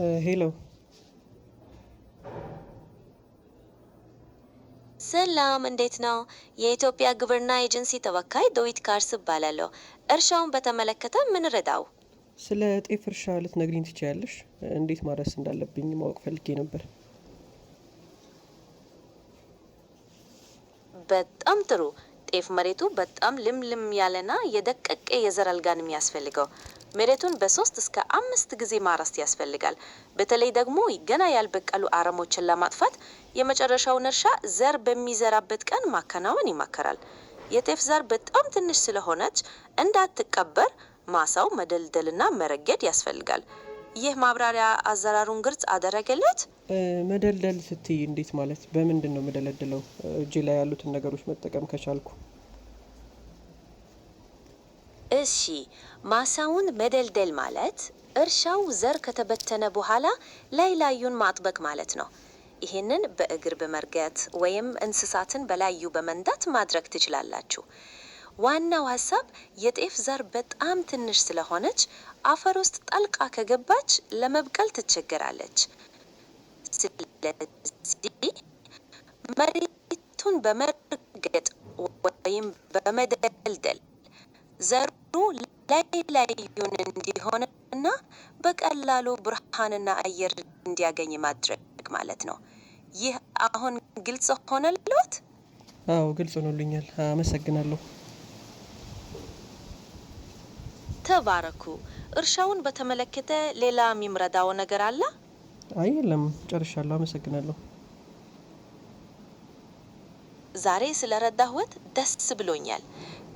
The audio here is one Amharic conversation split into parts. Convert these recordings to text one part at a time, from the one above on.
Hello። ሰላም፣ እንዴት ነው? የኢትዮጵያ ግብርና ኤጀንሲ ተወካይ ዶዊት ካርስ እባላለሁ። እርሻውን በተመለከተ ምን ልርዳዎ? ስለ ጤፍ እርሻ ልትነግሪኝ ትችያለሽ? እንዴት ማረስ እንዳለብኝ ማወቅ ፈልጌ ነበር። በጣም ጥሩ። ጤፍ መሬቱ በጣም ልምልም ያለና የደቀቀ የዘር አልጋ ነው የሚያስፈልገው። መሬቱን በ3 እስከ 5 ጊዜ ማረስ ያስፈልጋል። በተለይ ደግሞ ገና ያልበቀሉ አረሞችን ለማጥፋት የመጨረሻውን እርሻ ዘር በሚዘራበት ቀን ማከናወን ይመከራል። የጤፍ ዘር በጣም ትንሽ ስለሆነች እንዳትቀበር ማሳው መደልደልና መረገድ ያስፈልጋል። ይህ ማብራሪያ አዘራሩን ግልጽ አደረገለት? መደልደል ስትይ እንዴት ማለት በምንድን ነው የምደለድለው? እጄ ላይ ያሉትን ነገሮች መጠቀም ከቻልኩ። እሺ፣ ማሳውን መደልደል ማለት እርሻው ዘር ከተበተነ በኋላ ላይ ላዩን ማጥበቅ ማለት ነው። ይህንን በእግር በመርገጥ ወይም እንስሳትን በላዩ በመንዳት ማድረግ ትችላላችሁ። ዋናው ሀሳብ የጤፍ ዘር በጣም ትንሽ ስለሆነች አፈር ውስጥ ጠልቃ ከገባች ለመብቀል ትቸገራለች። ስለዚህ መሬቱን በመርገጥ ወይም በመደልደል ዘሩ ላይ ላዩን እንዲሆንና በቀላሉ ብርሃንና አየር እንዲያገኝ ማድረግ ማለት ነው። ይህ አሁን ግልጽ ሆነልዎት? አዎ፣ ግልጽ ሆኖልኛል። አመሰግናለሁ። ተባረኩ። እርሻውን በተመለከተ ሌላ የሚረዳው ነገር አለ? አይ የለም፣ ጨርሻለሁ። አመሰግናለሁ። ዛሬ ስለረዳሁት ደስ ብሎኛል።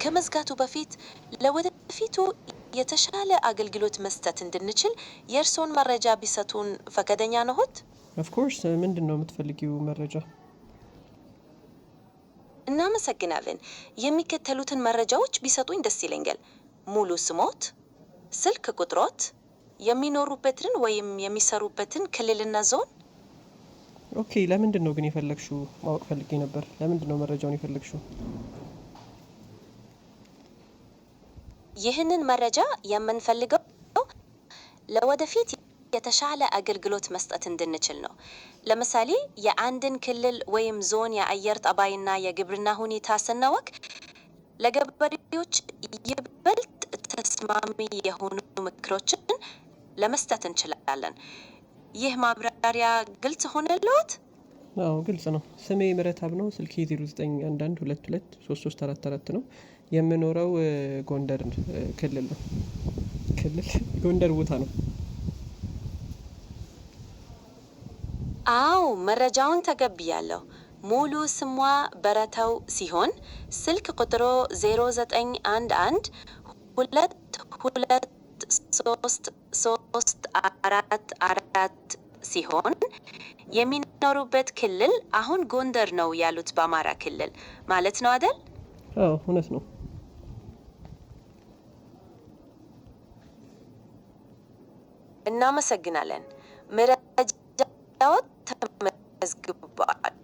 ከመዝጋቱ በፊት ለወደፊቱ የተሻለ አገልግሎት መስጠት እንድንችል የእርስዎን መረጃ ቢሰጡን ፈቃደኛ ነዎት? Of course። ምንድን ነው የምትፈልጊው መረጃ? እናመሰግናለን። የሚከተሉትን መረጃዎች ቢሰጡኝ ደስ ይለኛል። ሙሉ ስሞት፣ ስልክ ቁጥሮት፣ የሚኖሩበትን ወይም የሚሰሩበትን ክልልና ዞን። Okay፣ ለምንድን ነው ግን የፈለግሽው? ማወቅ ፈልጌ ነበር። ለምንድን ነው መረጃውን የፈለግሽው? ይህንን መረጃ የምንፈልገው ለወደፊት የተሻለ አገልግሎት መስጠት እንድንችል ነው። ለምሳሌ የአንድን ክልል ወይም ዞን የአየር ጠባይና የግብርና ሁኔታ ስናውቅ ለገበሬዎች ይበልጥ ተስማሚ የሆኑ ምክሮችን ለመስጠት እንችላለን። ይህ ማብራሪያ ግልጽ ሆነልዎት? አዎ፣ ግልጽ ነው። ስሜ ምህረተአብ ነው። ስልኬ 0911223344 ነው። የምኖረው ጎንደር ክልል ነው። ክልል ጎንደር ቦታ ነው። አዎ፣ መረጃውን ተቀብያለሁ። ሙሉ ስሟ በረተው ሲሆን ስልክ ቁጥሮ 0911223344 ሲሆን የሚኖሩበት ክልል አሁን ጎንደር ነው ያሉት፣ በአማራ ክልል ማለት ነው አይደል? አዎ፣ እውነት ነው። እናመሰግናለን። መረጃዎት ተመዝግቧል።